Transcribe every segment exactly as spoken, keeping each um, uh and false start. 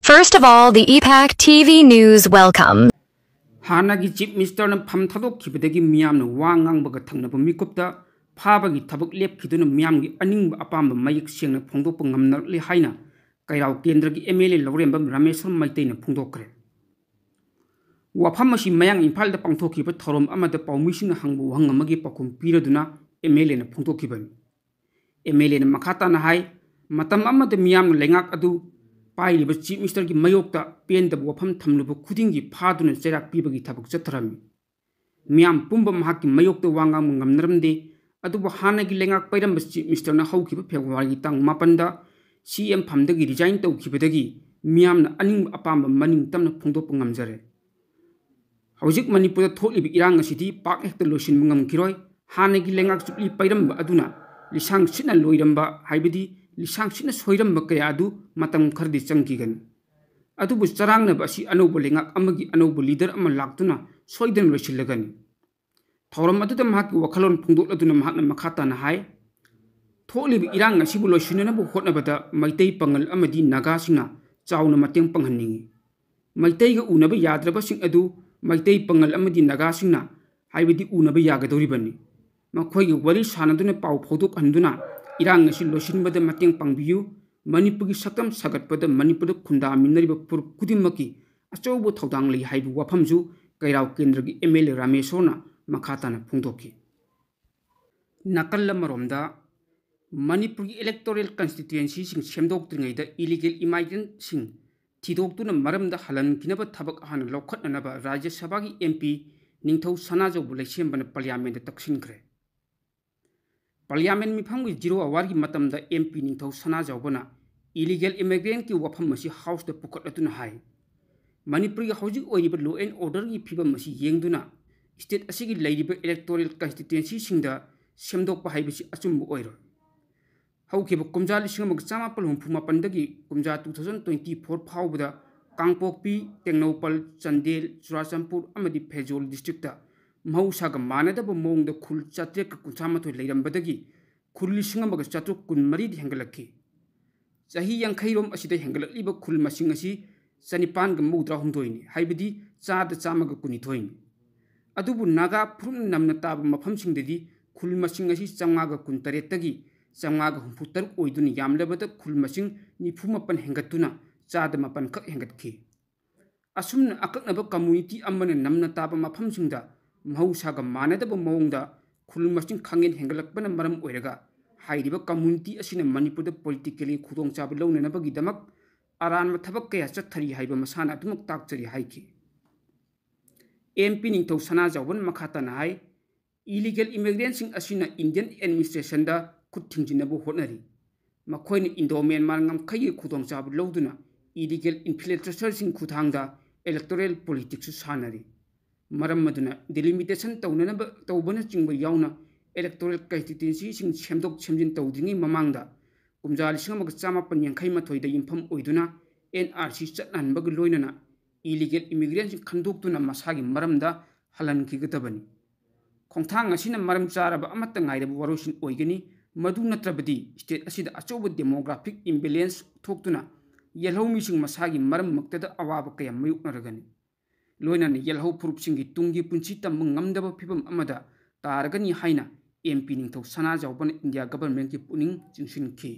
First of all, the E PAC T V News welcome. ꯍꯥꯟꯅꯒꯤ chief ꯃꯤꯅꯤꯁꯇꯔꯅ ꯐꯝ ꯊꯥꯗꯣꯛꯈꯤꯕꯗꯒꯤ ꯃꯤꯌꯥꯝꯅ ꯋꯥ ꯉꯥꯡꯕꯒ ꯊꯪꯅꯕ ꯃꯤꯀꯨꯞꯇ ꯐꯥꯕꯒꯤ ꯊꯕꯛ ꯂꯦꯞꯈꯤꯗꯨꯅ ꯃꯤꯌꯥꯝꯒꯤ ꯑꯅꯤꯡꯕ ꯑꯄꯥꯝꯕ ꯃꯌꯦꯛ ꯁꯦꯡꯅ ꯐꯣꯡꯗꯣꯛꯄ ꯉꯝꯅꯔꯛꯂꯦ ꯍꯥꯏꯅ ꯀꯩꯔꯥꯎ ꯀꯦꯟꯗ꯭ꯔꯒꯤ ꯑꯦꯝ ꯑꯦꯜ ꯑꯦ ꯂꯧꯔꯦꯝꯕꯝ ꯔꯥꯃꯦꯁ꯭ꯋꯔ ꯃꯩꯇꯩꯅ ꯐꯣꯡꯗꯣꯛꯈ꯭ꯔꯦ꯫ ꯋꯥꯐꯝ ꯑꯁꯤ ꯃꯌꯥꯡ ꯏꯝꯐꯥꯜꯗ ꯄꯥꯡꯊꯣꯛꯈꯤꯕ ꯊꯧꯔꯝ ꯑꯃꯗ ꯄꯥꯎꯃꯤꯁꯤꯡꯅ ꯍꯪꯕ ꯋꯥꯍꯪ ꯑꯃꯒꯤ ꯄꯥꯎꯈꯨꯝ ꯄꯤꯔꯗꯨꯅ ꯑꯦꯝ ꯑꯦꯜ ꯑꯦꯅ ꯐꯣꯡꯗꯣꯛꯈꯤꯕꯅꯤ꯫ ꯑꯦꯝ ꯑꯦꯜ ꯑꯦꯅ ꯃꯈꯥ ꯇꯥꯅ ꯍꯥꯏ, ꯃꯇꯝ ꯑꯃꯗ ꯃꯤꯌꯥꯝꯅ ꯂꯩꯉꯥꯛ ꯑꯗꯨ ꯄꯥꯏꯔꯤꯕ ꯆꯤꯐ ꯃꯤꯅꯤꯁꯇꯔꯒꯤ ꯃꯥꯌꯣꯛꯇ ꯄꯦꯟꯗꯕ ꯋꯥꯐꯝ ꯊꯝꯂꯨꯕ ꯈꯨꯗꯤꯡꯒꯤ ꯐꯥꯗꯨꯅ ꯆꯩꯔꯥꯛ ꯄꯤꯕꯒꯤ ꯊꯕꯛ ꯆꯠꯊꯔꯝꯃꯤ꯫ ꯃꯤꯌꯥꯝ ꯄꯨꯝꯕ ꯃꯍꯥꯛꯀꯤ ꯃꯥꯌꯣꯛꯇ ꯋꯥ ꯉꯥꯡꯕ ꯉꯝꯅꯔꯝꯗꯦ꯫ ꯑꯗꯨꯕꯨ ꯍꯥꯟꯅꯒꯤ ꯂꯩꯉꯥꯛ ꯄꯥꯏꯔꯝꯕ ꯆꯤꯐ ꯃꯤꯅꯤꯁꯇꯔꯅ ꯍꯧꯈꯤꯕ ꯐꯦꯕ꯭ꯔꯨꯋꯥꯔꯤꯒꯤ ꯇꯥꯡ ꯃꯥꯄꯟꯗ ꯁꯤ ꯑꯦꯝ ꯐꯝꯗꯒꯤ ꯔꯤꯖꯥꯏꯟ ꯇꯧꯈꯤꯕꯗꯒꯤ ꯃꯤꯌꯥꯝꯅ ꯑꯅꯤꯡꯕ ꯑꯄꯥꯝꯕ ꯃꯅꯤꯡ ꯇꯝꯅ ꯐꯣꯡꯗꯣꯛꯄ ꯉꯝꯖꯔꯦ꯫ ꯍꯧꯖꯤꯛ ꯃꯅꯤꯄꯨꯔꯗ ꯊꯣꯛꯂꯤꯕ ꯏꯔꯥꯡ ꯑꯁꯤꯗꯤ ꯄꯥꯛ ꯍꯦꯛꯇ ꯂꯣꯏꯁꯤꯟꯕ ꯉꯝꯈꯤꯔꯣꯏ꯫ ꯍꯥꯟꯅꯒꯤ ꯂꯩꯉꯥꯛ ꯆꯨꯞꯂꯤ ꯄꯥꯏꯔꯝꯕ ꯑꯗꯨꯅ ꯂꯤꯁꯥꯡ ꯁꯤꯠꯅ ꯂꯣꯏꯔꯝꯕ, ꯍꯥꯏꯕꯗꯤ ꯂꯤꯁꯥꯡ ꯁꯤꯠꯅ ꯁꯣꯏꯔꯝꯕ ꯀꯌꯥ ꯑꯗꯨ ꯃꯇꯝ ꯈꯔꯗꯤ ꯆꯪꯈꯤꯒꯅꯤ꯫ ꯑꯗꯨꯕꯨ ꯆꯔꯥꯡꯅꯕ ꯑꯁꯤ ꯑꯅꯧꯕ ꯂꯩꯉꯥꯛ ꯑꯃꯒꯤ ꯑꯅꯧꯕ ꯂꯤꯗꯔ ꯑꯃ ꯂꯥꯛꯇꯨꯅ ꯁꯣꯏꯗꯅ ꯂꯣꯏꯁꯤꯜꯂꯒꯅꯤ꯫ ꯊꯧꯔꯝ ꯑꯗꯨꯗ ꯃꯍꯥꯛꯀꯤ ꯋꯥꯈꯜꯂꯣꯟ ꯐꯣꯡꯗꯣꯛꯂꯗꯨꯅ ꯃꯍꯥꯛꯅ ꯃꯈꯥ ꯇꯥꯅ ꯍꯥꯏ, ꯊꯣꯛꯂꯤꯕ ꯏꯔꯥꯡ ꯑꯁꯤꯕꯨ ꯂꯣꯏꯁꯤꯟꯅꯅꯕ ꯍꯣꯠꯅꯕꯗ ꯃꯩꯇꯩ ꯄꯥꯉꯜ ꯑꯃꯗꯤ ꯅꯥꯒꯥꯁꯤꯡꯅ ꯆꯥꯎꯅ ꯃꯇꯦꯡ ꯄꯥꯡꯍꯟꯅꯤꯡꯏ꯫ ꯃꯩꯇꯩꯒ ꯎꯅꯕ ꯌꯥꯗ꯭ꯔꯕꯁꯤꯡ ꯑꯗꯨ ꯃꯩꯇꯩ ꯄꯥꯉꯜ ꯑꯃꯗꯤ ꯅꯥꯒꯥꯁꯤꯡꯅ, ꯍꯥꯏꯕꯗꯤ ꯎꯅꯕ ꯌꯥꯒꯗꯧꯔꯤꯕꯅꯤ꯫ ꯃꯈꯣꯏꯒ ꯋꯥꯔꯤ ꯁꯥꯟꯅꯗꯨꯅ ꯄꯥꯎ ꯐꯥꯎꯗꯣꯛꯍꯟꯗꯨꯅ ꯏꯔꯥꯡ ꯑꯁꯤ ꯂꯣꯏꯁꯤꯟꯕꯗ ꯃꯇꯦꯡ ꯄꯥꯡꯕꯤꯌꯨ꯫ ꯃꯅꯤꯄꯨꯔꯒꯤ ꯁꯛꯇꯝ ꯁꯥꯒꯠꯄꯗ ꯃꯅꯤꯄꯨꯔꯗ ꯈꯨꯟꯗꯥꯃꯤꯟꯅꯔꯤꯕ ꯐꯨꯔꯨꯞ ꯈꯨꯗꯤꯡꯃꯛꯀꯤ ꯑꯆꯧꯕ ꯊꯧꯗꯥꯡ ꯂꯩ ꯍꯥꯏꯕ ꯋꯥꯐꯝꯁꯨ ꯀꯩꯔꯥꯎ ꯀꯦꯟꯗ꯭ꯔꯒꯤ ꯑꯦꯝ ꯑꯦꯜ ꯑꯦ ꯔꯥꯃꯦꯁ꯭ꯋꯔꯅ ꯃꯈꯥ ꯇꯥꯅ ꯐꯣꯡꯗꯣꯛꯈꯤ꯫ ꯅꯥꯀꯜ ꯑꯃꯔꯣꯝꯗ, ꯃꯅꯤꯄꯨꯔꯒꯤ ꯏꯂꯦꯛꯇꯣꯔꯦꯜ ꯀꯟꯁꯇꯤꯇ꯭ꯋꯦꯟꯁꯤꯁꯤꯡ ꯁꯦꯝꯗꯣꯛꯇ꯭ꯔꯤꯉꯩꯗ ꯏꯂꯤꯒꯦꯜ ꯏꯃꯥꯏꯒ꯭ꯔꯦꯟꯠꯁꯤꯡ ꯊꯤꯗꯣꯛꯇꯨꯅ ꯃꯔꯝꯗ ꯍꯜꯍꯟꯈꯤꯅꯕ ꯊꯕꯛ ꯍꯥꯟꯅ ꯂꯧꯈꯠꯅꯅꯕ ꯔꯥꯖ꯭ꯌ ꯁꯚꯥꯒꯤ ꯑꯦꯝ ꯄꯤ ꯅꯤꯡꯊꯧ ꯁꯅꯥꯖꯥꯎꯕ ꯂꯩꯁꯦꯝꯕꯅ ꯄꯥꯔꯂꯤꯌꯥꯃꯦꯟꯠꯇ ꯇꯛꯁꯤꯟꯈ꯭ꯔꯦ꯫ ꯄꯥꯔꯂꯤꯌꯥꯃꯦꯟꯠ ꯃꯤꯐꯝꯒꯤ ꯖꯤꯔꯣ ꯑꯋꯥꯔꯒꯤ ꯃꯇꯝꯗ ꯑꯦꯝ ꯄꯤ ꯅꯤꯡꯊꯧ ꯁꯅꯥꯖꯥꯎꯕꯅ ꯏꯂꯤꯒꯦꯜ ꯏꯃꯥꯏꯒ꯭ꯔꯦꯟꯠꯀꯤ ꯋꯥꯐꯝ ꯑꯁꯤ ꯍꯥꯎꯁꯇ ꯄꯨꯈꯠꯂꯗꯨꯅ ꯍꯥꯏ, ꯃꯅꯤꯄꯨꯔꯒꯤ ꯍꯧꯖꯤꯛ ꯑꯣꯏꯔꯤꯕ ꯂꯣ ꯑꯦꯟ ꯑꯣꯔꯗꯔꯒꯤ ꯐꯤꯕꯝ ꯑꯁꯤ ꯌꯦꯡꯗꯨꯅ ꯁ꯭ꯇꯦꯠ ꯑꯁꯤꯒꯤ ꯂꯩꯔꯤꯕ ꯏꯂꯦꯛꯇꯣꯔꯦꯜ ꯀꯟꯁꯇꯤꯇ꯭ꯋꯦꯟꯁꯤꯁꯤꯡꯗ ꯁꯦꯝꯗꯣꯛꯄ ꯍꯥꯏꯕꯁꯤ ꯑꯆꯨꯝꯕ ꯑꯣꯏꯔꯣꯏ꯫ ꯍꯧꯈꯤꯕ ꯀꯨꯝꯖꯥ ꯂꯤꯁꯤꯡ ꯑꯃꯒ ꯆꯥꯃꯥꯄꯜ ꯍꯨꯝꯐꯨ ꯃꯥꯄꯟꯗꯒꯤ ꯀꯨꯝꯖꯥ two thousand twenty four ꯐꯥꯎꯕꯗ ꯀꯥꯡꯄꯣꯛꯄꯤ, ꯇꯦꯡꯅꯧꯄꯜ, ꯆꯥꯟꯗꯦꯜ, ꯆꯨꯔꯥꯆꯥꯟꯄꯨꯔ ꯑꯃꯗꯤ ꯐꯦꯔꯖꯣꯜ ꯗꯤꯁꯇ꯭ꯔꯤꯛꯇ ꯃꯍꯧꯁꯥꯒ ꯃꯥꯟꯅꯗꯕ ꯃꯑꯣꯡꯗ ꯈꯨꯜ ꯆꯥꯇ꯭ꯔꯦꯠꯀ ꯀꯨꯟꯊ꯭ꯔꯥ ꯃꯥꯊꯣꯏ ꯂꯩꯔꯝꯕꯗꯒꯤ ꯈꯨꯜ ꯂꯤꯁꯤꯡ ꯑꯃꯒ ꯆꯥꯇ꯭ꯔꯨꯛ ꯀꯨꯟ ꯃꯔꯤꯗ ꯍꯦꯟꯒꯠꯂꯛꯈꯤ꯫ ꯆꯍꯤ ꯌꯥꯡꯈꯩꯔꯣꯝ ꯑꯁꯤꯗ ꯍꯦꯟꯒꯠꯂꯛꯂꯤꯕ ꯈꯨꯜ ꯃꯁꯤꯡ ꯑꯁꯤ ꯆꯅꯤꯄꯥꯟꯒ ꯃꯧꯗ꯭ꯔꯥ ꯍꯨꯝꯗꯣꯏꯅꯤ, ꯍꯥꯏꯕꯗꯤ ꯆꯥꯗ ꯆꯥꯝꯃꯒ ꯀꯨꯟꯅꯤꯊꯣꯏꯅꯤ꯫ ꯑꯗꯨꯕꯨ ꯅꯥꯒꯥ ꯐꯨꯔꯨꯞꯅ ꯅꯝꯅ ꯇꯥꯕ ꯃꯐꯝꯁꯤꯡꯗꯗꯤ ꯈꯨꯜ ꯃꯁꯤꯡ ꯑꯁꯤ ꯆꯥꯝꯃꯉꯥꯒ ꯀꯨꯟꯇꯔꯦꯠꯇꯒꯤ ꯆꯥꯝꯃꯉꯥꯒ ꯍꯨꯝꯐꯨꯇꯔꯨꯛ ꯑꯣꯏꯗꯨꯅ ꯌꯥꯝꯂꯕꯗ ꯈꯨꯜ ꯃꯁꯤꯡ ꯅꯤꯐꯨ ꯃꯥꯄꯟ ꯍꯦꯟꯒꯠꯇꯨꯅ ꯆꯥꯗ ꯃꯥꯄꯟ ꯈꯛ ꯍꯦꯟꯒꯠꯈꯤ꯫ ꯑꯁꯨꯝꯅ ꯑꯀꯛꯅꯕ community ꯑꯃꯅ ꯅꯝꯅ ꯇꯥꯕ ꯃꯐꯝꯁꯤꯡꯗ ꯃꯍꯧꯁꯥꯒ ꯃꯥꯟꯅꯗꯕ ꯃꯑꯣꯡꯗ ꯈꯨꯜ ꯃꯁꯤꯡ ꯈꯪꯍꯦꯟ ꯍꯦꯟꯒꯠꯂꯛꯄꯅ ꯃꯔꯝ ꯑꯣꯏꯔꯒ ꯍꯥꯏꯔꯤꯕ community ꯑꯁꯤꯅ ꯃꯅꯤꯄꯨꯔꯗ politically ꯈꯨꯗꯣꯡꯆꯥꯕ ꯂꯧꯅꯅꯕꯒꯤꯗꯃꯛ ꯑꯔꯥꯟꯕ ꯊꯕꯛ ꯀꯌꯥ ꯆꯠꯊꯔꯤ ꯍꯥꯏꯕ ꯃꯁꯥꯅ ꯑꯗꯨꯃꯛ ꯇꯥꯛꯆꯔꯤ ꯍꯥꯏꯈꯤ꯫ ꯑꯦꯝ ꯄꯤ ꯅꯤꯡꯊꯧ ꯁꯅꯥꯖꯥꯎꯕꯅ ꯃꯈꯥ ꯇꯥꯅ ꯍꯥꯏ, illegal immigrantꯁꯤꯡ ꯑꯁꯤꯅ Indian administrationꯗ ꯈꯨꯠ ꯊꯤꯡꯖꯤꯟꯅꯕ ꯍꯣꯠꯅꯔꯤ꯫ ꯃꯈꯣꯏꯅ Indo-Myanmar ꯉꯝꯈꯩꯒꯤ ꯈꯨꯗꯣꯡꯆꯥꯕ ꯂꯧꯗꯨꯅ illegal infiltratorꯁꯤꯡ ꯈꯨꯠꯊꯥꯡꯗ electoral politicsꯁꯨ ꯁꯥꯟꯅꯔꯤ꯫ ꯃꯔꯝ ꯑꯗꯨꯅ delimitation ꯇꯧꯅꯅꯕ ꯇꯧꯕꯅꯆꯤꯡꯕ ꯌꯥꯎꯅ electoral constituencyꯁꯤꯡ ꯁꯦꯝꯗꯣꯛ ꯁꯦꯝꯖꯤꯟ ꯇꯧꯗ꯭ꯔꯤꯉꯩ ꯃꯃꯥꯡꯗ ꯀꯨꯝꯖꯥ ꯂꯤꯁꯤꯡ ꯑꯃꯒ ꯆꯥꯃꯥꯄꯟ ꯌꯥꯡꯈꯩ ꯃꯥꯊꯣꯏꯗ ꯌꯨꯝꯐꯝ ꯑꯣꯏꯗꯨꯅ N R C ꯆꯠꯅꯍꯟꯕꯒ ꯂꯣꯏꯅꯅ illegal immigrantꯁꯤꯡ ꯈꯟꯗꯣꯛꯇꯨꯅ ꯃꯁꯥꯒꯤ ꯃꯔꯝꯗ ꯍꯜꯍꯟꯈꯤꯒꯗꯕꯅꯤ꯫ ꯈꯣꯡꯊꯥꯡ ꯑꯁꯤꯅ ꯃꯔꯝ ꯆꯥꯔꯕ ꯑꯃꯠꯇ ꯉꯥꯏꯔꯕ ꯋꯥꯔꯣꯏꯁꯤꯟ ꯑꯣꯏꯒꯅꯤ꯫ ꯃꯗꯨ ꯅꯠꯇ꯭ꯔꯕꯗꯤ state ꯑꯁꯤꯗ ꯑꯆꯧꯕ demographic imbalance ꯊꯣꯛꯇꯨꯅ ꯌꯦꯜꯍꯧꯃꯤꯁꯤꯡ ꯃꯁꯥꯒꯤ ꯃꯔꯝꯃꯛꯇꯗ ꯑꯋꯥꯕ ꯀꯌꯥ ꯃꯥꯌꯣꯛꯅꯔꯒꯅꯤ꯫ ꯂꯣꯏꯅꯅ ꯌꯦꯜꯍꯧ ꯐꯨꯔꯨꯞꯁꯤꯡꯒꯤ ꯇꯨꯡꯒꯤ ꯄꯨꯟꯁꯤ ꯇꯝꯕ ꯉꯝꯗꯕ ꯐꯤꯕꯝ ꯑꯃꯗ ꯇꯥꯔꯒꯅꯤ ꯍꯥꯏꯅ ꯑꯦꯝ ꯄꯤ ꯅꯤꯡꯊꯧ ꯁꯅꯥꯖꯥꯎꯕꯅ ꯏꯟꯗꯤꯌꯥ governmentꯀꯤ ꯄꯨꯛꯅꯤꯡ ꯆꯤꯡꯁꯤꯟꯈꯤ꯫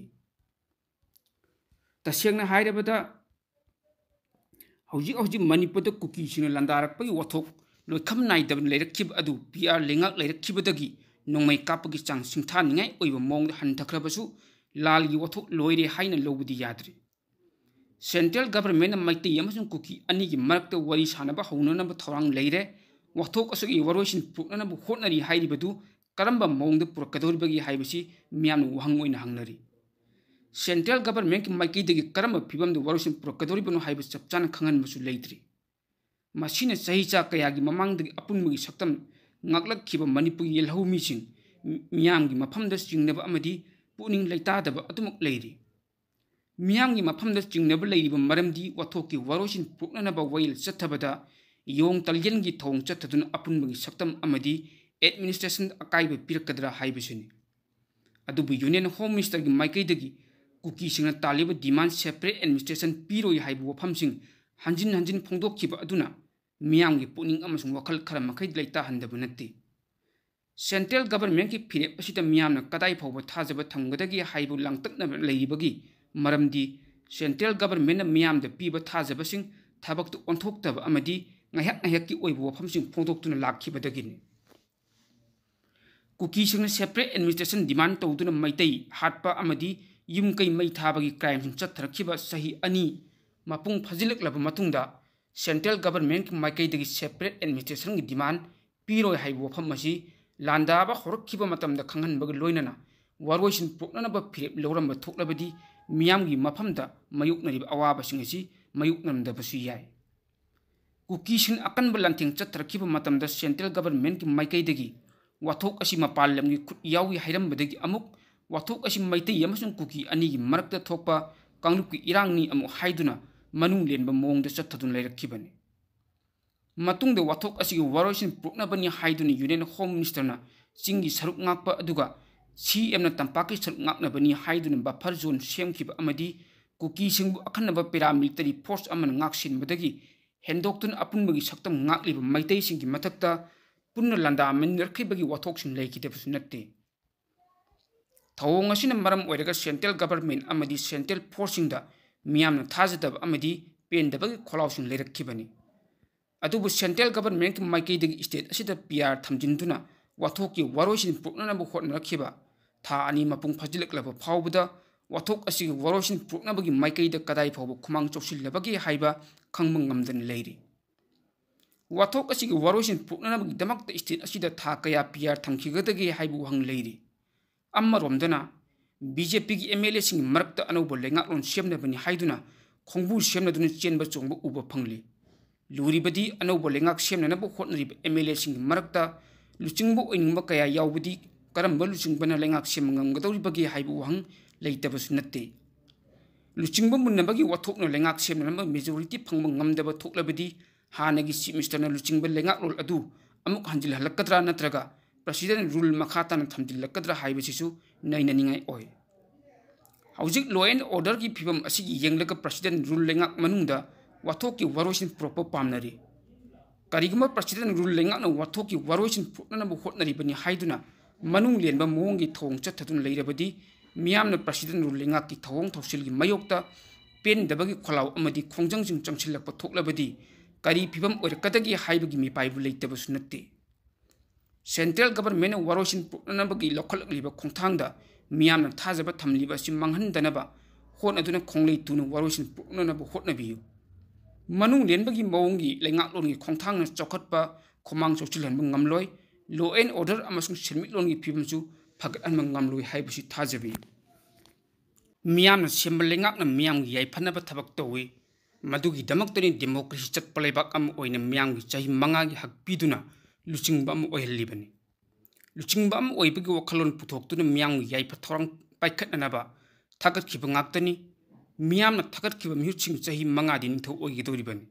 ꯇꯁꯦꯡꯅ ꯍꯥꯏꯔꯕꯗ, ꯍꯧꯖꯤꯛ ꯍꯧꯖꯤꯛ ꯃꯅꯤꯄꯨꯔꯗ ꯀꯨꯀꯤꯁꯤꯡꯅ ꯂꯥꯟꯗꯥꯔꯛꯄꯒꯤ ꯋꯥꯊꯣꯛ ꯂꯣꯏꯈꯝ ꯅꯥꯏꯗꯕ ꯂꯩꯔꯛꯈꯤꯕ ꯑꯗꯨ ꯄꯤ ꯑꯥꯔ ꯂꯩꯉꯥꯛ ꯂꯩꯔꯛꯈꯤꯕꯗꯒꯤ ꯅꯣꯡꯃꯩ ꯀꯥꯞꯄꯒꯤ ꯆꯥꯡ ꯁꯤꯡꯊꯥꯅꯤꯡꯉꯥꯏ ꯑꯣꯏꯕ ꯃꯑꯣꯡꯗ ꯍꯟꯊꯈ꯭ꯔꯕꯁꯨ, ꯂꯥꯜꯒꯤ ꯋꯥꯊꯣꯛ ꯂꯣꯏꯔꯦ ꯍꯥꯏꯅ ꯂꯧꯕꯗꯤ ꯌꯥꯗ꯭ꯔꯤ꯫ Central governmentꯅ ꯃꯩꯇꯩ ꯑꯃꯁꯨꯡ ꯀꯨꯀꯤ ꯑꯅꯤꯒꯤ ꯃꯔꯛꯇ ꯋꯥꯔꯤ ꯁꯥꯅꯕ ꯍꯧꯅꯅꯕ ꯊꯧꯔꯥꯡ ꯂꯩꯔꯦ꯫ ꯋꯥꯊꯣꯛ ꯑꯁꯤꯒꯤ ꯋꯥꯔꯣꯏꯁꯤꯟ ꯄꯨꯔꯛꯅꯅꯕ ꯍꯣꯠꯅꯔꯤ ꯍꯥꯏꯔꯤꯕꯗꯨ ꯀꯔꯝꯕ ꯃꯑꯣꯡꯗ ꯄꯨꯔꯛꯀꯗꯧꯔꯤꯕꯒꯦ ꯍꯥꯏꯕꯁꯤ ꯃꯤꯌꯥꯝꯅ ꯋꯥꯍꯪ ꯑꯣꯏꯅ ꯍꯪꯅꯔꯤ꯫ Central governmentꯀꯤ ꯃꯥꯏꯀꯩꯗꯒꯤ ꯀꯔꯝꯕ ꯐꯤꯚꯝꯗ ꯋꯥꯔꯣꯏꯁꯤꯟ ꯄꯨꯔꯛꯀꯗꯧꯔꯤꯕꯅꯣ ꯍꯥꯏꯕ ꯆꯞ ꯆꯥꯅ ꯈꯪꯍꯟꯕꯁꯨ ꯂꯩꯇ꯭ꯔꯤ꯫ ꯃꯁꯤꯅ ꯆꯍꯤ ꯆꯥ ꯀꯌꯥꯒꯤ ꯃꯃꯥꯡꯗꯒꯤ ꯑꯄꯨꯟꯕꯒꯤ ꯁꯛꯇꯝ ꯉꯥꯛꯂꯛꯈꯤꯕ ꯃꯅꯤꯄꯨꯔꯒꯤ ꯌꯦꯜꯍꯧꯃꯤꯁꯤꯡ, ꯃꯤ-, ꯃꯤꯌꯥꯝꯒꯤ ꯃꯐꯝꯗ ꯆꯤꯡꯅꯕ ꯑꯃꯗꯤ ꯄꯨꯛꯅꯤꯡ ꯂꯩꯇꯥꯗꯕ ꯑꯗꯨꯃꯛ ꯂꯩꯔꯤ꯫ ꯃꯤꯌꯥꯝꯒꯤ ꯃꯐꯝꯗ ꯆꯤꯡꯅꯕ ꯂꯩꯔꯤꯕ ꯃꯔꯝꯗꯤ ꯋꯥꯊꯣꯛꯀꯤ ꯋꯥꯔꯣꯏꯁꯤꯟ ꯄꯨꯔꯛꯅꯅꯕ ꯋꯥꯌꯦꯜ ꯆꯠꯊꯕꯗ ꯌꯣꯡ ꯇꯜꯌꯦꯟꯒꯤ ꯊꯧꯑꯣꯡ ꯆꯠꯊꯗꯨꯅ ꯑꯄꯨꯟꯕꯒꯤ ꯁꯛꯇꯝ ꯑꯃꯗꯤ administrationꯗ ꯑꯀꯥꯏꯕ ꯄꯤꯔꯛꯀꯗ꯭ꯔꯥ ꯍꯥꯏꯕꯁꯤꯅꯤ꯫ ꯑꯗꯨꯕꯨ Union Home Ministerꯒꯤ ꯃꯥꯏꯀꯩꯗꯒꯤ ꯀꯨꯀꯤꯁꯤꯡꯅ ꯇꯥꯜꯂꯤꯕ demand separate administration ꯄꯤꯔꯣꯏ ꯍꯥꯏꯕ ꯋꯥꯐꯝꯁꯤꯡ ꯍꯟꯖꯤꯟ ꯍꯟꯖꯤꯟ ꯐꯣꯡꯗꯣꯛꯈꯤꯕ ꯑꯗꯨꯅ ꯃꯤꯌꯥꯝꯒꯤ ꯄꯨꯛꯅꯤꯡ ꯑꯃꯁꯨꯡ ꯋꯥꯈꯜ ꯈꯔ ꯃꯈꯩ ꯂꯩꯇꯥꯍꯟꯗꯕ ꯅꯠꯇꯦ꯫ Central Governmentꯀꯤ ꯐꯤꯔꯦꯞ ꯑꯁꯤꯗ ꯃꯤꯌꯥꯝꯅ ꯀꯗꯥꯏ ꯐꯥꯎꯕ ꯊꯥꯖꯕ ꯊꯝꯒꯗꯒꯦ ꯍꯥꯏꯕ ꯂꯥꯡꯇꯛꯅꯕ ꯂꯩꯔꯤꯕꯒꯤ ꯃꯔꯝꯗꯤ Central Governmentꯅ ꯃꯤꯌꯥꯝꯗ ꯄꯤꯕ ꯊꯥꯖꯕꯁꯤꯡ ꯊꯕꯛꯇ ꯑꯣꯟꯊꯣꯛꯇꯕ ꯑꯃꯗꯤ ꯉꯥꯏꯍꯥꯛ ꯉꯥꯏꯍꯥꯛꯀꯤ ꯑꯣꯏꯕ ꯋꯥꯐꯝꯁꯤꯡ ꯐꯣꯡꯗꯣꯛꯇꯨꯅ ꯂꯥꯛꯈꯤꯕꯗꯒꯤꯅꯤ꯫ ꯀꯨꯀꯤꯁꯤꯡꯅ separate administration demand ꯇꯧꯗꯨꯅ ꯃꯩꯇꯩ ꯍꯥꯠꯄ ꯑꯃꯗꯤ ꯌꯨꯝ ꯀꯩ ꯃꯩ ꯊꯥꯕꯒꯤ crimeꯁꯤꯡ ꯆꯠꯊꯔꯛꯈꯤꯕ ꯆꯍꯤ ꯑꯅꯤ ꯃꯄꯨꯡ ꯐꯥꯖꯤꯜꯂꯛꯂꯕ ꯃꯇꯨꯡꯗ Central Governmentꯀꯤ ꯃꯥꯏꯀꯩꯗꯒꯤ separate administrationꯒꯤ demand ꯄꯤꯔꯣꯏ ꯍꯥꯏꯕ ꯋꯥꯐꯝ ꯑꯁꯤ ꯂꯥꯟꯗꯥꯕ ꯍꯧꯔꯛꯈꯤꯕ ꯃꯇꯝꯗ ꯈꯪꯍꯟꯕꯒ ꯂꯣꯏꯅꯅ ꯋꯥꯔꯣꯏꯁꯤꯟ ꯄꯨꯔꯛꯅꯅꯕ ꯐꯤꯔꯦꯞ ꯂꯧꯔꯝꯕ ꯊꯣꯛꯂꯕꯗꯤ ꯃꯤꯌꯥꯝꯒꯤ ꯃꯐꯝꯗ ꯃꯥꯌꯣꯛꯅꯔꯤꯕ ꯑꯋꯥꯕꯁꯤꯡ ꯑꯁꯤ ꯃꯥꯌꯣꯛꯅꯔꯝꯗꯕꯁꯨ ꯌꯥꯏ꯫ ꯀꯨꯀꯤꯁꯤꯡ ꯑꯀꯟꯕ ꯂꯥꯟꯊꯦꯡ ꯆꯠꯊꯔꯛꯈꯤꯕ ꯃꯇꯝꯗ Central Governmentꯀꯤ ꯃꯥꯏꯀꯩꯗꯒꯤ ꯋꯥꯊꯣꯛ ꯑꯁꯤ ꯃꯄꯥꯟ ꯂꯝꯒꯤ ꯈꯨꯠ ꯌꯥꯎꯏ ꯍꯥꯏꯔꯝꯕꯗꯒꯤ ꯑꯃꯨꯛ ꯋꯥꯊꯣꯛ ꯑꯁꯤ ꯃꯩꯇꯩ ꯑꯃꯁꯨꯡ ꯀꯨꯀꯤ ꯑꯅꯤꯒꯤ ꯃꯔꯛꯇ ꯊꯣꯛꯄ ꯀꯥꯡꯂꯨꯞꯀꯤ ꯏꯔꯥꯡꯅꯤ ꯑꯃꯨꯛ ꯍꯥꯏꯗꯨꯅ ꯃꯅꯨꯡ ꯂꯦꯟꯕ ꯃꯑꯣꯡꯗ ꯆꯠꯊꯗꯨꯅ ꯂꯩꯔꯛꯈꯤꯕꯅꯤ꯫ ꯃꯇꯨꯡꯗ ꯋꯥꯊꯣꯛ ꯑꯁꯤꯒꯤ ꯋꯥꯔꯣꯏꯁꯤꯟ ꯄꯨꯔꯛꯅꯕꯅꯤ ꯍꯥꯏꯗꯨꯅ Union Home Ministerꯅ ꯆꯤꯡꯒꯤ ꯁꯔꯨꯛ ꯉꯥꯛꯄ ꯑꯗꯨꯒ CMꯅ ꯇꯝꯄꯥꯛꯀꯤ ꯁꯔꯨꯛ ꯉꯥꯛꯅꯕꯅꯤ ꯍꯥꯏꯗꯨꯅ buffer zone ꯁꯦꯝꯈꯤꯕ ꯑꯃꯗꯤ ꯀꯨꯀꯤꯁꯤꯡꯕꯨ ꯑꯈꯟꯅꯕ paramilitary force ꯑꯃꯅ ꯉꯥꯛꯁꯦꯟꯕꯗꯒꯤ ꯍꯦꯟꯗꯣꯛꯇꯨꯅ ꯑꯄꯨꯟꯕꯒꯤ ꯁꯛꯇꯝ ꯉꯥꯛꯂꯤꯕ ꯃꯩꯇꯩꯁꯤꯡꯒꯤ ꯃꯊꯛꯇ ꯄꯨꯟꯅ ꯂꯥꯟꯗꯥꯃꯤꯟꯅꯔꯛꯈꯤꯕꯒꯤ ꯋꯥꯊꯣꯛꯁꯤꯡ ꯂꯩꯈꯤꯗꯕꯁꯨ ꯅꯠꯇꯦ꯫ ꯊꯧꯑꯣꯡ ꯑꯁꯤꯅ ꯃꯔꯝ ꯑꯣꯏꯔꯒ Central Government ꯑꯃꯗꯤ Central Forceꯁꯤꯡꯗ ꯃꯤꯌꯥꯝꯅ ꯊꯥꯖꯗꯕ ꯑꯃꯗꯤ ꯄꯦꯟꯗꯕꯒꯤ ꯈꯣꯜꯂꯥꯎꯁꯤꯡ ꯂꯩꯔꯛꯈꯤꯕꯅꯤ꯫ ꯑꯗꯨꯕꯨ Central Governmentꯀꯤ ꯃꯥꯏꯀꯩꯗꯒꯤ state ꯑꯁꯤꯗ PR ꯊꯝꯖꯤꯟꯗꯨꯅ ꯋꯥꯊꯣꯛꯀꯤ ꯋꯥꯔꯣꯏꯁꯤꯟ ꯄꯨꯔꯛꯅꯅꯕ ꯍꯣꯠꯅꯔꯛꯈꯤꯕ ꯊꯥ ꯑꯅꯤ ꯃꯄꯨꯡ ꯐꯥꯖꯤꯜꯂꯛꯂꯕ ꯐꯥꯎꯕꯗ ꯋꯥꯊꯣꯛ ꯑꯁꯤꯒꯤ ꯋꯥꯔꯣꯏꯁꯤꯟ ꯄꯨꯔꯛꯅꯕꯒꯤ ꯃꯥꯏꯀꯩꯗ ꯀꯗꯥꯏ ꯐꯥꯎꯕ ꯈꯨꯃꯥꯡ ꯆꯥꯎꯁꯤꯜꯂꯕꯒꯦ ꯍꯥꯏꯕ ꯈꯪꯕ ꯉꯝꯗꯅ ꯂꯩꯔꯤ꯫ ꯋꯥꯊꯣꯛ ꯑꯁꯤꯒꯤ ꯋꯥꯔꯣꯏꯁꯤꯟ ꯄꯨꯔꯛꯅꯅꯕꯒꯤꯗꯃꯛꯇ state ꯑꯁꯤꯗ ꯊꯥ ꯀꯌꯥ PR ꯊꯝꯈꯤꯒꯗꯒꯦ ꯍꯥꯏꯕ ꯋꯥꯍꯪ ꯂꯩꯔꯤ꯫ ꯑꯃꯔꯣꯝꯗꯅ BJPꯒꯤ MLAꯁꯤꯡꯒꯤ ꯃꯔꯛꯇ ꯑꯅꯧꯕ ꯂꯩꯉꯥꯛꯂꯣꯟ ꯁꯦꯝꯅꯕꯅꯤ ꯍꯥꯏꯗꯨꯅ ꯈꯣꯡꯕꯨ ꯁꯦꯝꯅꯗꯨꯅ ꯆꯦꯟꯕ ꯆꯣꯡꯕ ꯎꯕ ꯐꯪꯂꯤ꯫ ꯂꯨꯔꯤꯕꯗꯤ ꯑꯅꯧꯕ ꯂꯩꯉꯥꯛ ꯁꯦꯝꯅꯅꯕ ꯍꯣꯠꯅꯔꯤꯕ MLAꯁꯤꯡꯒꯤ ꯃꯔꯛꯇ ꯂꯨꯆꯤꯡꯕ ꯑꯣꯏꯅꯤꯡꯕ ꯀꯌꯥ ꯌꯥꯎꯕꯗꯤ ꯀꯔꯝꯕ ꯂꯨꯆꯤꯡꯕꯅ ꯂꯩꯉꯥꯛ ꯁꯦꯝꯕ ꯉꯝꯒꯗꯧꯔꯤꯕꯒꯦ ꯍꯥꯏꯕ ꯋꯥꯍꯪ ꯂꯩꯇꯕꯁꯨ ꯅꯠꯇꯦ꯫ ꯂꯨꯆꯤꯡꯕ ꯃꯨꯟꯅꯕꯒꯤ ꯋꯥꯊꯣꯛꯅ ꯂꯩꯉꯥꯛ ꯁꯦꯝꯅꯅꯕ majority ꯐꯪꯕ ꯉꯝꯗꯕ ꯊꯣꯛꯂꯕꯗꯤ ꯍꯥꯟꯅꯒꯤ Chief Ministerꯅ ꯂꯨꯆꯤꯡꯕ ꯂꯩꯉꯥꯛꯂꯣꯟ ꯑꯗꯨ ꯑꯃꯨꯛ ꯍꯟꯖꯤꯜꯍꯜꯂꯛꯀꯗ꯭ꯔꯥ ꯅꯠꯇ꯭ꯔꯒ President rule ꯃꯈꯥ ꯇꯥꯅ ꯊꯝꯖꯤꯜꯂꯛꯀꯗ꯭ꯔꯥ ꯍꯥꯏꯕꯁꯤꯁꯨ ꯅꯩꯅꯅꯤꯡꯉꯥꯏ ꯑꯣꯏ꯫ ꯍꯧꯖꯤꯛ law and orderꯒꯤ ꯐꯤꯕꯝ ꯑꯁꯤꯒꯤ ꯌꯦꯡꯂꯒ president rule ꯂꯩꯉꯥꯛ ꯃꯅꯨꯡꯗ ꯋꯥꯊꯣꯛꯀꯤ ꯋꯥꯔꯣꯏꯁꯤꯟ ꯄꯨꯔꯛꯄ ꯄꯥꯝꯅꯔꯤ꯫ ꯀꯔꯤꯒꯨꯝꯕ president rule ꯂꯩꯉꯥꯛꯅ ꯋꯥꯊꯣꯛꯀꯤ ꯋꯥꯔꯣꯏꯁꯤꯟ ꯄꯨꯔꯛꯅꯅꯕ ꯍꯣꯠꯅꯔꯤꯕꯅꯤ ꯍꯥꯏꯗꯨꯅ ꯃꯅꯨꯡ ꯂꯦꯟꯕ ꯃꯑꯣꯡꯒꯤ ꯊꯧꯑꯣꯡ ꯆꯠꯊꯗꯨꯅ ꯂꯩꯔꯕꯗꯤ, ꯃꯤꯌꯥꯝꯅ president rule ꯂꯩꯉꯥꯛꯀꯤ ꯊꯧꯑꯣꯡ ꯊꯧꯁꯤꯜꯒꯤ ꯃꯥꯌꯣꯛꯇ ꯄꯦꯟꯗꯕꯒꯤ ꯈꯣꯜꯂꯥꯎ ꯑꯃꯗꯤ ꯈꯣꯡꯖꯪꯁꯤꯡ ꯆꯪꯁꯤꯜꯂꯛꯄ ꯊꯣꯛꯂꯕꯗꯤ ꯀꯔꯤ ꯐꯤꯕꯝ ꯑꯣꯏꯔꯛꯀꯗꯒꯦ ꯍꯥꯏꯕꯒꯤ ꯃꯤꯄꯥꯏꯕꯨ ꯂꯩꯇꯕꯁꯨ ꯅꯠꯇꯦ꯫ Central governmentꯅ ꯋꯥꯔꯣꯏꯁꯤꯟ ꯄꯨꯔꯛꯅꯅꯕꯒꯤ ꯂꯧꯈꯠꯂꯛꯂꯤꯕ ꯈꯣꯡꯊꯥꯡꯗ ꯃꯤꯌꯥꯝꯅ ꯊꯥꯖꯕ ꯊꯝꯂꯤꯕ ꯑꯁꯤ ꯃꯥꯡꯍꯟꯗꯅꯕ ꯍꯣꯠꯅꯗꯨꯅ ꯈꯣꯡꯂꯩ ꯇꯨꯅ ꯋꯥꯔꯣꯏꯁꯤꯟ ꯄꯨꯔꯛꯅꯅꯕ ꯍꯣꯠꯅꯕꯤꯌꯨ꯫ ꯃꯅꯨꯡ ꯂꯦꯟꯕꯒꯤ ꯃꯑꯣꯡꯒꯤ ꯂꯩꯉꯥꯛꯂꯣꯟꯒꯤ ꯈꯣꯡꯊꯥꯡꯅ ꯆꯥꯎꯈꯠꯄ ꯈꯨꯃꯥꯡ ꯆꯥꯎꯁꯤꯜꯍꯟꯕ ꯉꯝꯂꯣꯏ꯫ Law and order ꯑꯃꯁꯨꯡ ꯁꯦꯟꯃꯤꯠꯂꯣꯟꯒꯤ ꯐꯤꯕꯝꯁꯨ ꯐꯒꯠꯍꯟꯕ ꯉꯝꯂꯣꯏ ꯍꯥꯏꯕꯁꯤ ꯊꯥꯖꯕꯤꯌꯨ꯫ ꯃꯤꯌꯥꯝꯅ ꯁꯦꯝꯕ ꯂꯩꯉꯥꯛꯅ ꯃꯤꯌꯥꯝꯒꯤ ꯌꯥꯏꯐꯅꯕ ꯊꯕꯛ ꯇꯧꯏ꯫ ꯃꯗꯨꯒꯤꯗꯃꯛꯇꯅꯤ democracy ꯆꯠꯄ ꯂꯩꯕꯥꯛ ꯑꯃ ꯑꯣꯏꯅ ꯃꯤꯌꯥꯝꯒꯤ ꯆꯍꯤ ꯃꯉꯥꯒꯤ ꯍꯛ ꯄꯤꯗꯨꯅ ꯂꯨꯆꯤꯡꯕ ꯑꯃ ꯑꯣꯏꯍꯜꯂꯤꯕꯅꯤ꯫ ꯂꯨꯆꯤꯡꯕ ꯑꯃ ꯑꯣꯏꯕꯒꯤ ꯋꯥꯈꯜꯂꯣꯟ ꯄꯨꯊꯣꯛꯇꯨꯅ ꯃꯤꯌꯥꯝꯒꯤ ꯌꯥꯏꯐ ꯊꯧꯔꯥꯡ ꯄꯥꯏꯈꯠꯅꯅꯕ ꯊꯥꯒꯠꯈꯤꯕ ꯉꯥꯛꯇꯅꯤ꯫ ꯃꯤꯌꯥꯝꯅ ꯊꯥꯒꯠꯈꯤꯕ ꯃꯤꯍꯨꯠꯁꯤꯡ ꯆꯍꯤ ꯃꯉꯥꯗꯤ ꯅꯤꯡꯊꯧ ꯑꯣꯏꯒꯗꯧꯔꯤꯕꯅꯤ꯫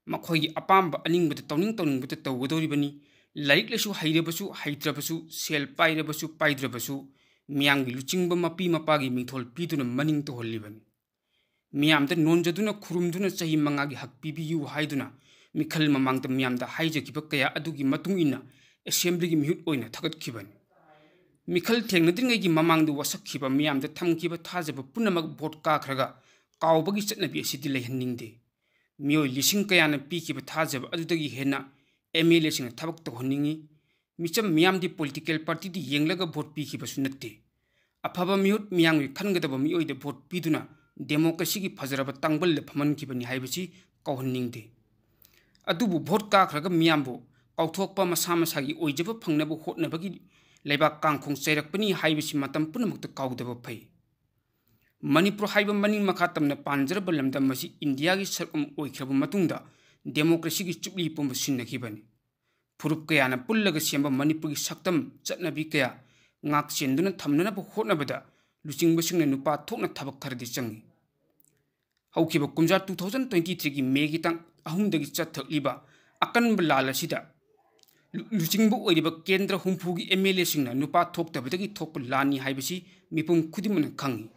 ꯃꯈꯣꯏꯒꯤ ꯑꯄꯥꯝꯕ ꯑꯅꯤꯡꯕꯗ ꯇꯧꯅꯤꯡ ꯇꯧꯅꯤꯡꯕꯗ ꯇꯧꯒꯗꯧꯔꯤꯕꯅꯤ꯫ ꯂꯥꯏꯔꯤꯛ ꯂꯥꯏꯁꯨ ꯍꯩꯔꯕꯁꯨ ꯍꯩꯇ꯭ꯔꯕꯁꯨ, ꯁꯦꯜ ꯄꯥꯏꯔꯕꯁꯨ ꯄꯥꯏꯗ꯭ꯔꯕꯁꯨ, ꯃꯤꯌꯥꯝꯒꯤ ꯂꯨꯆꯤꯡꯕ ꯃꯄꯤ ꯃꯄꯥꯒꯤ ꯃꯤꯡꯊꯣꯜ ꯄꯤꯗꯨꯅ ꯃꯅꯤꯡ ꯇꯧꯍꯜꯂꯤꯕꯅꯤ꯫ ꯃꯤꯌꯥꯝꯗ ꯅꯣꯟꯖꯗꯨꯅ ꯈꯨꯔꯨꯝꯗꯨꯅ ꯆꯍꯤ ꯃꯉꯥꯒꯤ ꯍꯛ ꯄꯤꯕꯤꯌꯨ ꯍꯥꯏꯗꯨꯅ ꯃꯤꯈꯜ ꯃꯃꯥꯡꯗ ꯃꯤꯌꯥꯝꯗ ꯍꯥꯏꯖꯈꯤꯕ ꯀꯌꯥ ꯑꯗꯨꯒꯤ ꯃꯇꯨꯡ ꯏꯟꯅ assemblyꯒꯤ ꯃꯤꯍꯨꯠ ꯑꯣꯏꯅ ꯊꯥꯒꯠꯈꯤꯕꯅꯤ꯫ ꯃꯤꯈꯜ ꯊꯦꯡꯅꯗ꯭ꯔꯤꯉꯩꯒꯤ ꯃꯃꯥꯡꯗ ꯋꯥꯁꯛꯈꯤꯕ ꯃꯤꯌꯥꯝꯗ ꯊꯝꯈꯤꯕ ꯊꯥꯖꯕ ꯄꯨꯝꯅꯃꯛ vote ꯀꯥꯈ꯭ꯔꯒ ꯀꯥꯎꯕꯒꯤ ꯆꯠꯅꯕꯤ ꯑꯁꯤꯗꯤ ꯂꯩꯍꯟꯅꯤꯡꯗꯦ꯫ ꯃꯤꯑꯣꯏ ꯂꯤꯁꯤꯡ ꯀꯌꯥꯅ ꯄꯤꯈꯤꯕ ꯊꯥꯖꯕ ꯑꯗꯨꯗꯒꯤ ꯍꯦꯟꯅ MLAꯁꯤꯡꯅ ꯊꯕꯛ ꯇꯧꯍꯟꯅꯤꯡꯏ꯫ ꯃꯤꯆꯝ ꯃꯤꯌꯥꯝꯗꯤ political partyꯗ ꯌꯦꯡꯂꯒ vote ꯄꯤꯈꯤꯕꯁꯨ ꯅꯠꯇꯦ꯫ ꯑꯐꯕ ꯃꯤꯍꯨꯠ ꯃꯤꯌꯥꯝꯒꯤ ꯈꯟꯒꯗꯕ ꯃꯤꯑꯣꯏꯗ vote ꯄꯤꯗꯨꯅ democracyꯒꯤ ꯐꯖꯔꯕ ꯇꯥꯡꯕꯜꯗ ꯐꯝꯍꯟꯈꯤꯕꯅꯤ ꯍꯥꯏꯕꯁꯤ ꯀꯥꯎꯍꯟꯅꯤꯡꯗꯦ꯫ ꯑꯗꯨꯕꯨ vote ꯀꯥꯈ꯭ꯔꯒ ꯃꯤꯌꯥꯝꯕꯨ ꯀꯥꯎꯊꯣꯛꯄ, ꯃꯁꯥ ꯃꯁꯥꯒꯤ ꯑꯣꯏꯖꯕ ꯐꯪꯅꯕ ꯍꯣꯠꯅꯕꯒꯤ ꯂꯩꯕꯥꯛ ꯀꯥꯡꯈꯣꯡ ꯆꯩꯔꯛꯄꯅꯤ ꯍꯥꯏꯕꯁꯤ ꯃꯇꯝ ꯄꯨꯝꯅꯃꯛꯇ ꯀꯥꯎꯗꯕ ꯐꯩ꯫ ꯃꯅꯤꯄꯨꯔ ꯍꯥꯏꯕ ꯃꯅꯤꯡ ꯃꯈꯥ ꯇꯝꯅ ꯄꯥꯟꯖꯔꯕ ꯂꯝꯗꯝ ꯑꯁꯤ ꯏꯟꯗꯤꯌꯥꯒꯤ ꯁꯔꯨꯛ ꯑꯃ ꯑꯣꯏꯈ꯭ꯔꯕ ꯃꯇꯨꯡꯗ democracyꯒꯤ ꯆꯨꯞꯂꯤ ꯄꯨꯝꯕ ꯁꯤꯟꯅꯈꯤꯕꯅꯤ꯫ ꯐꯨꯔꯨꯞ ꯀꯌꯥꯅ ꯄꯨꯜꯂꯒ ꯁꯦꯝꯕ ꯃꯅꯤꯄꯨꯔꯒꯤ ꯁꯛꯇꯝ ꯆꯠꯅꯕꯤ ꯀꯌꯥ ꯉꯥꯛ ꯁꯦꯟꯗꯨꯅ ꯊꯝꯅꯅꯕ ꯍꯣꯠꯅꯕꯗ ꯂꯨꯆꯤꯡꯕꯁꯤꯡꯅ ꯅꯨꯄꯥ ꯊꯣꯛꯅ ꯊꯕꯛ ꯈꯔꯗꯤ ꯆꯪꯏ꯫ ꯍꯧꯈꯤꯕ ꯀꯨꯝꯖꯥ two thousand twenty threeꯒꯤ Mayꯒꯤ ꯇꯥꯡ ꯑꯍꯨꯝꯗꯒꯤ ꯆꯠꯊꯔꯛꯂꯤꯕ ꯑꯀꯟꯕ ꯂꯥꯟ ꯑꯁꯤꯗ ꯂꯨ-, ꯂꯨꯆꯤꯡꯕ ꯑꯣꯏꯔꯤꯕ ꯀꯦꯟꯗ꯭ꯔ ꯍꯨꯝꯐꯨꯒꯤ MLAꯁꯤꯡꯅ ꯅꯨꯄꯥ ꯊꯣꯛꯇꯕꯗꯒꯤ ꯊꯣꯛꯄ ꯂꯥꯟꯅꯤ ꯍꯥꯏꯕꯁꯤ ꯃꯤꯄꯨꯝ ꯈꯨꯗꯤꯡꯃꯛꯅ ꯈꯪꯏ꯫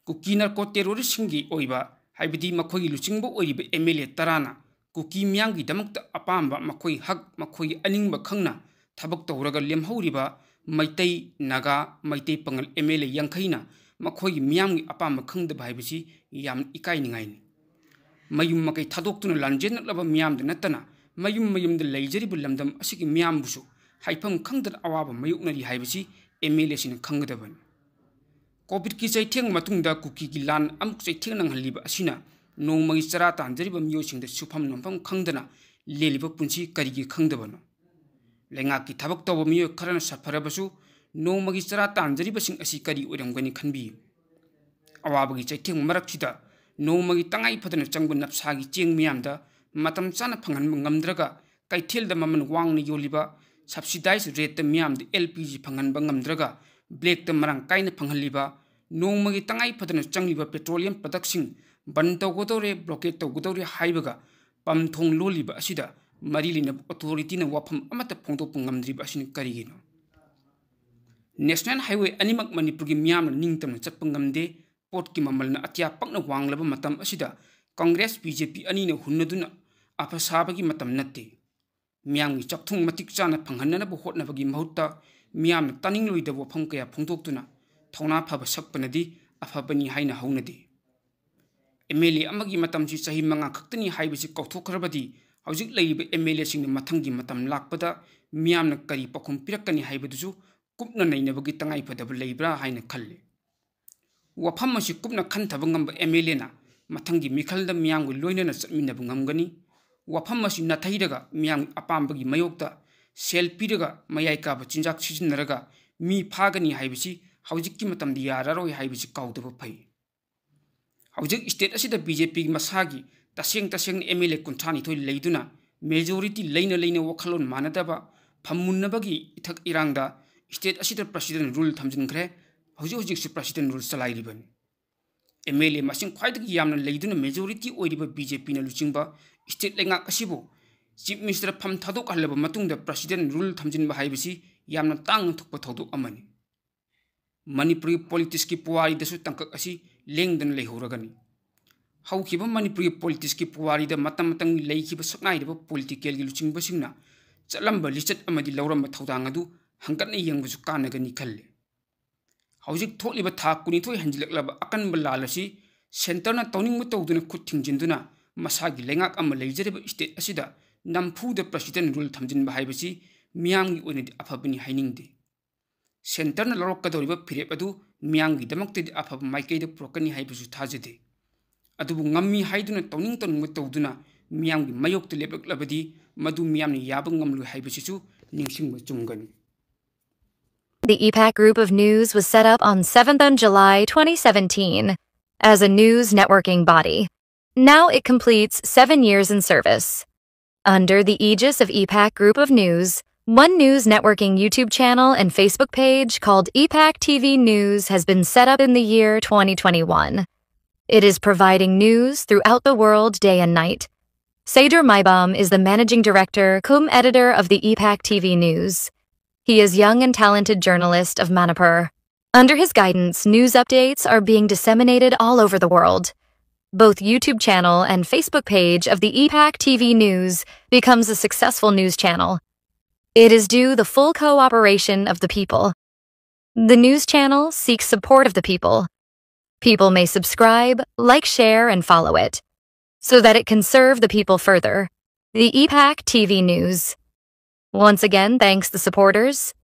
ꯀꯨꯀꯤ ꯅꯥꯔꯀꯣ ꯇꯦꯔꯣꯔꯤꯁꯁꯤꯡꯒꯤ ꯑꯣꯏꯕ, ꯍꯥꯏꯕꯗꯤ ꯃꯈꯣꯏꯒꯤ ꯂꯨꯆꯤꯡꯕ ꯑꯣꯏꯔꯤꯕ ꯑꯦꯝ ꯑꯦꯜ ꯑꯦ ꯇꯔꯥꯅ ꯀꯨꯀꯤ ꯃꯤꯌꯥꯝꯒꯤꯗꯃꯛꯇ ꯑꯄꯥꯝꯕ, ꯃꯈꯣꯏ ꯍꯛ, ꯃꯈꯣꯏꯒꯤ ꯑꯅꯤꯡꯕ ꯈꯪꯅ ꯊꯕꯛ ꯇꯧꯔꯒ ꯂꯦꯝꯍꯧꯔꯤꯕ ꯃꯩꯇꯩ, ꯅꯥꯒꯥ, ꯃꯩꯇꯩ ꯄꯥꯉꯜ ꯑꯦꯝ ꯑꯦꯜ ꯑꯦ ꯌꯥꯡꯈꯩꯅ ꯃꯈꯣꯏꯒꯤ ꯃꯤꯌꯥꯝꯒꯤ ꯑꯄꯥꯝꯕ ꯈꯪꯗꯕ ꯍꯥꯏꯕꯁꯤ ꯌꯥꯝ ꯏꯀꯥꯏꯅꯤꯡꯉꯥꯏꯅꯤ꯫ ꯃꯌꯨꯝ ꯃꯀꯩ ꯊꯥꯗꯣꯛꯇꯨꯅ ꯂꯥꯟꯖꯦꯟꯅꯛꯂꯕ ꯃꯤꯌꯥꯝꯗ ꯅꯠꯇꯅ, ꯃꯌꯨꯝ ꯃꯌꯨꯝꯗ ꯂꯩꯖꯔꯤꯕ ꯂꯝꯗꯝ ꯑꯁꯤꯒꯤ ꯃꯤꯌꯥꯝꯕꯨꯁꯨ ꯍꯥꯏꯐꯝ ꯈꯪꯗꯅ ꯑꯋꯥꯕ ꯃꯥꯌꯣꯛꯅꯔꯤ ꯍꯥꯏꯕꯁꯤ ꯑꯦꯝ ꯑꯦꯜ ꯑꯦꯁꯤꯡꯅ ꯈꯪꯒꯗꯕꯅꯤ꯫ ꯀꯣꯚꯤꯗꯀꯤ ꯆꯩꯊꯦꯡ ꯃꯇꯨꯡꯗ ꯀꯨꯀꯤꯒꯤ ꯂꯥꯟ ꯑꯃꯨꯛ ꯆꯩꯊꯦꯡ ꯅꯪꯍꯜꯂꯤꯕ ꯑꯁꯤꯅ ꯅꯣꯡꯃꯒꯤ ꯆꯔꯥ ꯇꯥꯟꯖꯔꯤꯕ ꯃꯤꯑꯣꯏꯁꯤꯡꯗ ꯁꯨꯐꯝ ꯅꯣꯝꯐꯝ ꯈꯪꯗꯅ ꯂꯦꯜꯂꯤꯕ ꯄꯨꯟꯁꯤ ꯀꯔꯤꯒꯤ ꯈꯪꯗꯕꯅꯣ? ꯂꯩꯉꯥꯛꯀꯤ ꯊꯕꯛ ꯇꯧꯕ ꯃꯤꯑꯣꯏ ꯈꯔꯅ ꯁꯥꯐꯔꯕꯁꯨ ꯅꯣꯡꯃꯒꯤ ꯆꯔꯥ ꯇꯥꯟꯖꯔꯤꯕꯁꯤꯡ ꯑꯁꯤ ꯀꯔꯤ ꯑꯣꯏꯔꯝꯒꯅꯤ ꯈꯟꯕꯤꯌꯨ꯫ ꯑꯋꯥꯕꯒꯤ ꯆꯩꯊꯦꯡ ꯃꯔꯛꯁꯤꯗ ꯅꯣꯡꯃꯒꯤ ꯇꯉꯥꯏ ꯐꯗꯅ ꯆꯪꯕ ꯅꯞꯁꯥꯒꯤ ꯆꯦꯡ ꯃꯤꯌꯥꯝꯗ ꯃꯇꯝ ꯆꯥꯅ ꯐꯪꯍꯟꯕ ꯉꯝꯗ꯭ꯔꯒ, ꯀꯩꯊꯦꯜꯗ ꯃꯃꯜ ꯋꯥꯡꯅ ꯌꯣꯜꯂꯤꯕ, subsidized rate ꯇ ꯃꯤꯌꯥꯝꯗ ꯑꯦꯜ ꯄꯤ ꯖꯤ ꯐꯪꯍꯟꯕ ꯉꯝꯗ꯭ꯔꯒ, black ꯇ ꯃꯔꯥꯡ ꯀꯥꯏꯅ ꯐꯪꯍꯜꯂꯤꯕ, ꯅꯣꯡꯃꯒꯤ ꯇꯉꯥꯏ ꯐꯗꯅ ꯆꯪꯂꯤꯕ petroleum product ꯁꯤꯡ ꯕꯟ ꯇꯧꯒꯗꯧꯔꯦ, blockade ꯇꯧꯒꯗꯧꯔꯦ ꯍꯥꯏꯕꯒ ꯄꯝ ꯊꯣꯡ ꯂꯣꯜꯂꯤꯕ ꯑꯁꯤꯗ ꯃꯔꯤ ꯂꯩꯅꯕ authority ꯅ ꯋꯥꯐꯝ ꯑꯃꯠꯇ ꯐꯣꯡꯗꯣꯛꯄ ꯉꯝꯗ꯭ꯔꯤꯕ ꯑꯁꯤꯅ ꯀꯔꯤꯒꯤꯅꯣ? National highway ꯑꯅꯤꯃꯛ ꯃꯅꯤꯄꯨꯔꯒꯤ ꯃꯤꯌꯥꯝꯅ ꯅꯤꯡꯇꯝꯅ ꯆꯠꯄ ꯉꯝꯗꯦ꯫ ꯄꯣꯠꯀꯤ ꯃꯃꯜꯅ ꯑꯇꯤꯌꯥ ꯄꯛꯅ ꯋꯥꯡꯂꯕ ꯃꯇꯝ ꯑꯁꯤꯗ ꯀꯪꯒ꯭ꯔꯦꯁ, ꯕꯤ ꯖꯦ ꯄꯤ ꯑꯅꯤꯅ ꯍꯨꯟꯅꯗꯨꯅ ꯑꯐ ꯁꯥꯕꯒꯤ ꯃꯇꯝ ꯅꯠꯇꯦ꯫ ꯃꯤꯌꯥꯝꯒꯤ ꯆꯥꯛꯊꯨꯡ ꯃꯇꯤꯛ ꯆꯥꯅ ꯐꯪꯍꯟꯅꯅꯕ ꯍꯣꯠꯅꯕꯒꯤ ꯃꯍꯨꯠꯇ ꯃꯤꯌꯥꯝꯅ ꯇꯥꯅꯤꯡꯂꯣꯏꯗꯕ ꯋꯥꯐꯝ ꯀꯌꯥ ꯐꯣꯡꯗꯣꯛꯇꯨꯅ ꯊꯧꯅꯥ ꯐꯕ ꯁꯛꯄꯅꯗꯤ ꯑꯐꯕꯅꯤ ꯍꯥꯏꯅ ꯍꯧꯅꯗꯦ꯫ ꯑꯦꯝ ꯑꯦꯜ ꯑꯦ ꯑꯃꯒꯤ ꯃꯇꯝꯁꯤ ꯆꯍꯤ ꯃꯉꯥ ꯈꯛꯇꯅꯤ ꯍꯥꯏꯕꯁꯤ ꯀꯥꯎꯊꯣꯛꯈ꯭ꯔꯕꯗꯤ ꯍꯧꯖꯤꯛ ꯂꯩꯔꯤꯕ ꯑꯦꯝ ꯑꯦꯜ ꯑꯦꯁꯤꯡꯅ ꯃꯊꯪꯒꯤ ꯃꯇꯝ ꯂꯥꯛꯄꯗ ꯃꯤꯌꯥꯝꯅ ꯀꯔꯤ ꯄꯥꯎꯈꯨꯝ ꯄꯤꯔꯛꯀꯅꯤ ꯍꯥꯏꯕꯗꯨꯁꯨ ꯀꯨꯞꯅ ꯅꯩꯅꯕꯒꯤ ꯇꯉꯥꯏꯐꯗꯕ ꯂꯩꯕ꯭ꯔꯥ ꯍꯥꯏꯅ ꯈꯜꯂꯤ꯫ ꯋꯥꯐꯝ ꯑꯁꯤ ꯀꯨꯞꯅ ꯈꯟꯊꯕ ꯉꯝꯕ ꯑꯦꯝ ꯑꯦꯜ ꯑꯦꯅ ꯃꯊꯪꯒꯤ ꯃꯤꯈꯜꯗ ꯃꯤꯌꯥꯝꯒ ꯂꯣꯏꯅꯅ ꯆꯠꯃꯤꯟꯅꯕ ꯉꯝꯒꯅꯤ꯫ ꯋꯥꯐꯝ ꯑꯁꯤ ꯅꯥꯊꯩꯔꯒ ꯃꯤꯌꯥꯝꯒꯤ ꯑꯄꯥꯝꯕꯒꯤ ꯃꯥꯌꯣꯛꯇ ꯁꯦꯜ ꯄꯤꯔꯒ ꯃꯌꯥꯏ ꯀꯥꯕ ꯆꯤꯟꯖꯥꯛ ꯁꯤꯖꯤꯟꯅꯔꯒ ꯃꯤ ꯐꯥꯒꯅꯤ ꯍꯥꯏꯕꯁꯤ ꯍꯧꯖꯤꯛꯀꯤ ꯃꯇꯝꯗ ꯌꯥꯔꯔꯣꯏ ꯍꯥꯏꯕꯁꯤ ꯀꯥꯎꯗꯕ ꯐꯩ꯫ ꯍꯧꯖꯤꯛ state ꯑꯁꯤꯗ ꯕꯤ ꯖꯦ ꯄꯤ ꯃꯁꯥꯒꯤ ꯇꯁꯦꯡ ꯇꯁꯦꯡꯅ ꯑꯦꯝ ꯑꯦꯜ ꯑꯦ ꯀꯨꯟꯊ꯭ꯔꯥ ꯅꯤꯊꯣꯏ ꯂꯩꯗꯨꯅ majority ꯂꯩꯅ ꯂꯩꯅ ꯋꯥꯈꯜꯂꯣꯟ ꯃꯥꯟꯅꯗꯕ, ꯐꯝꯃꯨꯟꯅꯕꯒꯤ ꯏꯊꯛ ꯏꯔꯥꯡꯗ state ꯑꯁꯤꯗ president rule ꯊꯝꯖꯤꯟꯈ꯭ꯔꯦ꯫ ꯍꯧꯖꯤꯛ ꯍꯧꯖꯤꯛꯁꯨ president rule ꯆꯂꯥꯏꯔꯤꯕꯅꯤ꯫ ꯑꯦꯝ ꯑꯦꯜ ꯑꯦ ꯃꯁꯤꯡ ꯈ꯭ꯋꯥꯏꯗꯒꯤ ꯌꯥꯝꯅ ꯂꯩꯗꯨꯅ majority ꯑꯣꯏꯔꯤꯕ ꯕꯤ ꯖꯦ ꯄꯤꯅ ꯂꯨꯆꯤꯡꯕ state ꯂꯩꯉꯥꯛ ꯑꯁꯤꯕꯨ chief minister ꯐꯝ ꯊꯥꯗꯣꯛꯍꯜꯂꯕ ꯃꯇꯨꯡꯗ president rule ꯊꯝꯖꯤꯟꯕ ꯍꯥꯏꯕꯁꯤ ꯌꯥꯝꯅ ꯇꯥꯡꯅ ꯊꯣꯛꯄ ꯊꯧꯗꯣꯛ ꯑꯃꯅꯤ꯫ ꯃꯅꯤꯄꯨꯔꯒꯤ politics ꯀꯤ ꯄꯨꯋꯥꯔꯤꯗꯁꯨ ꯇꯥꯡꯀꯛ ꯑꯁꯤ ꯂꯦꯡꯗꯅ ꯂꯩꯍꯧꯔꯒꯅꯤ꯫ ꯍꯧꯈꯤꯕ ꯃꯅꯤꯄꯨꯔꯒꯤ ꯄꯣꯂꯤꯇꯤꯛꯁꯀꯤ ꯄꯨꯋꯥꯔꯤꯗ ꯃꯇꯝ ꯃꯇꯝꯒꯤ ꯂꯩꯈꯤꯕ ꯁꯛꯅꯥꯏꯔꯕ ꯄꯣꯂꯤꯇꯤꯀꯦꯜꯒꯤ ꯂꯨꯆꯤꯡꯕꯁꯤꯡꯅ ꯆꯠꯂꯝꯕ ꯂꯤꯆꯠ ꯑꯃꯗꯤ ꯂꯧꯔꯝꯕ ꯊꯧꯗꯥꯡ ꯑꯗꯨ ꯍꯪꯒꯠꯅ ꯌꯦꯡꯕꯁꯨ ꯀꯥꯟꯅꯒꯅꯤ ꯈꯜꯂꯤ꯫ ꯍꯧꯖꯤꯛ ꯊꯣꯛꯂꯤꯕ ꯊꯥ ꯀꯨꯟꯅꯤꯊꯣꯏ ꯍꯦꯟꯖꯤꯜꯂꯛꯂꯕ ꯑꯀꯟꯕ ꯂꯥꯜ ꯑꯁꯤ ꯁꯦꯟꯇꯔꯅ ꯇꯧꯅꯤꯡꯕ ꯇꯧꯗꯨꯅ ꯈꯨꯠ ꯊꯤꯡꯖꯤꯟꯗꯨꯅ ꯃꯁꯥꯒꯤ ꯂꯩꯉꯥꯛ ꯑꯃ ꯂꯩꯖꯔꯤꯕ ꯁ꯭ꯇꯦꯠ ꯑꯁꯤꯗ ꯅꯝꯐꯨꯗ ꯄ꯭ꯔꯁꯤꯗꯦꯟ ꯔꯨꯜ ꯊꯝꯖꯤꯟꯕ ꯍꯥꯏꯕꯁꯤ ꯃꯤꯌꯥꯝꯒꯤ ꯑꯣꯏꯅꯗꯤ ꯑꯐꯕꯅꯤ ꯍꯥꯏꯅꯤꯡꯗꯦ꯫ ꯁꯦꯟꯇꯔꯅ ꯂꯧꯔꯛꯀꯗꯧꯔꯤꯕ ꯐꯤꯔꯦꯞ ꯑꯗꯨ ꯃꯤꯌꯥꯝꯒꯤꯗꯃꯛꯇꯗꯤ ꯑꯐꯕ ꯃꯥꯏꯀꯩꯗ ꯄꯨꯔꯛꯀꯅꯤ ꯍꯥꯏꯕꯁꯨ ꯊꯥꯖꯗꯦ꯫ ꯑꯗꯨꯕꯨ ꯉꯝꯃꯤ ꯍꯥꯏꯗꯨꯅ ꯇꯧꯅꯤꯡ ꯇꯧꯅꯤꯡꯕ ꯇꯧꯗꯨꯅ ꯃꯤꯌꯥꯝꯒꯤ ꯃꯥꯌꯣꯛꯇ ꯂꯦꯞꯂꯛꯂꯕꯗꯤ ꯃꯗꯨ ꯃꯤꯌꯥꯝꯅ ꯌꯥꯕ ꯉꯝꯂꯣꯏ ꯍꯥꯏꯕꯁꯤꯁꯨ ꯅꯤꯡꯁꯤꯡꯕ ꯆꯨꯝꯒꯅꯤ꯫ The E PAC Group of News was set up on seventh of July twenty seventeen as a news networking body. Now it completes seven years in service. Under the aegis of E PAC Group of News, One News Networking YouTube channel and Facebook page called E PAC T V News has been set up in the year twenty twenty-one. It is providing news throughout the world day and night. Seydur Maibam is the managing director cum editor of the E PAC T V News. He is young and talented journalist of Manipur. Under his guidance, news updates are being disseminated all over the world. Both YouTube channel and Facebook page of the E PAC T V News becomes a successful news channel. It is due the full cooperation of the people. The news channel seeks support of the people. People may subscribe, like, share, and follow it so that it can serve the people further. The E PAC T V News once again thanks the supporters